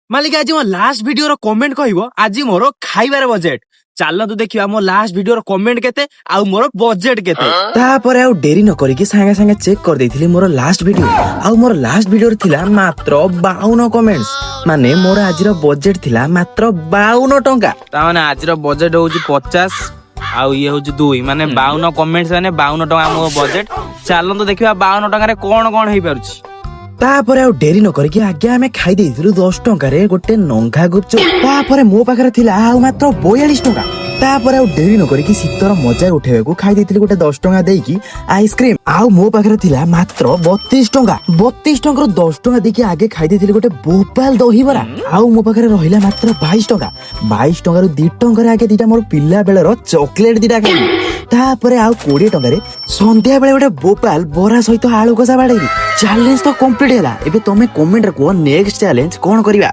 ମାଲିକ, ଆଜି ମୋ ଲାଷ୍ଟ ଭିଡିଓର କମେଣ୍ଟ କହିବ ଆଜି ମୋର ଖାଇବାର ବଜେଟ। ଚାଲନ୍ତୁ ଦେଖିବା ମୋ ଲାଷ୍ଟ ଭିଡିଓର କମେଣ୍ଟ କେତେ ଆଉ ମୋର ବଜେଟ କେତେ। ତାପରେ ଆଉ ଡେରି ନ କରିକି ସାଙ୍ଗେ ସାଙ୍ଗେ ଚେକ୍ କରିଦେଇଥିଲି ମୋର ଲାଷ୍ଟ ଭିଡିଓ। ଆଉ ମୋର ଲାଷ୍ଟ ଭିଡିଓରେ ଥିଲା ମାତ୍ର 52 କମେଣ୍ଟସ, ମାନେ ମୋର ଆଜିର ବଜେଟ ଥିଲା ମାତ୍ର 52 ଟଙ୍କା। ତାମାନେ ଆଜିର ବଜେଟ ହଉଛି 50 ଆଉ ଇଏ ହଉଛି 2, ମାନେ 52 କମେଣ୍ଟ, ମାନେ 52 ଟଙ୍କା ଆମ ବଜେଟ। ଚାଲନ୍ତୁ ଦେଖିବା 52 ଟଙ୍କାରେ କଣ କଣ ହେଇପାରୁଛି। ତାପରେ ଆଉ ଡେରି ନ କରିକି ଆଜ୍ଞା ଆମେ ଖାଇ ଦେଇଥିଲୁ 10 ଟଙ୍କାରେ ଗୋଟେ ନଙ୍ଘା ଗୁପଚୁପ। ତାପରେ ମୋ ପାଖରେ ଥିଲା ଆଉ ମାତ୍ର 42 ଟଙ୍କା। ତାପରେ ଆଉ ଡେରି ନ କରିକି ଶୀତର ମଜା ଉଠେଇବାକୁ ଖାଇ ଦେଇଥିଲି ଗୋଟେ 10 ଟଙ୍କା ଦେଇକି ଆଇସ୍କ୍ରିମ। ଆଉ ମୋ ପାଖରେ ଥିଲା ମାତ୍ର 32 ଟଙ୍କା। 32 ଟଙ୍କାରୁ 10 ଟଙ୍କା ଦେଇକି ଆଗେ ଖାଇ ଦେଇଥିଲି ଗୋଟେ ବୋପାଲ ଦହିବରା। ଆଉ ମୋ ପାଖରେ ରହିଲା ମାତ୍ର 22 ଟଙ୍କା। 22 ଟଙ୍କାରୁ 2 ଟଙ୍କାରେ ଆଗେ ଦିଟା ମୋର ପିଲା ବେଳର ଚକୋଲେଟ ଦିଟା ଖାଇଲି। ତାପରେ ଆଉ 20 ଟଙ୍କାରେ ସନ୍ଧ୍ୟା ବେଳେ ଗୋଟେ ବୋପାଲ ବରା ସହିତ ଆଳୁ କଷା ବାଡେଇଲି। ଚ୍ୟାଲେଞ୍ଜ ତ କମ୍ପ୍ଲିଟ ହେଲା। ଏବେ ତମେ କମେଣ୍ଟରେ କୁହ, ନେକ୍ସଟ ଚ୍ୟାଲେଞ୍ଜ କଣ କରିବା?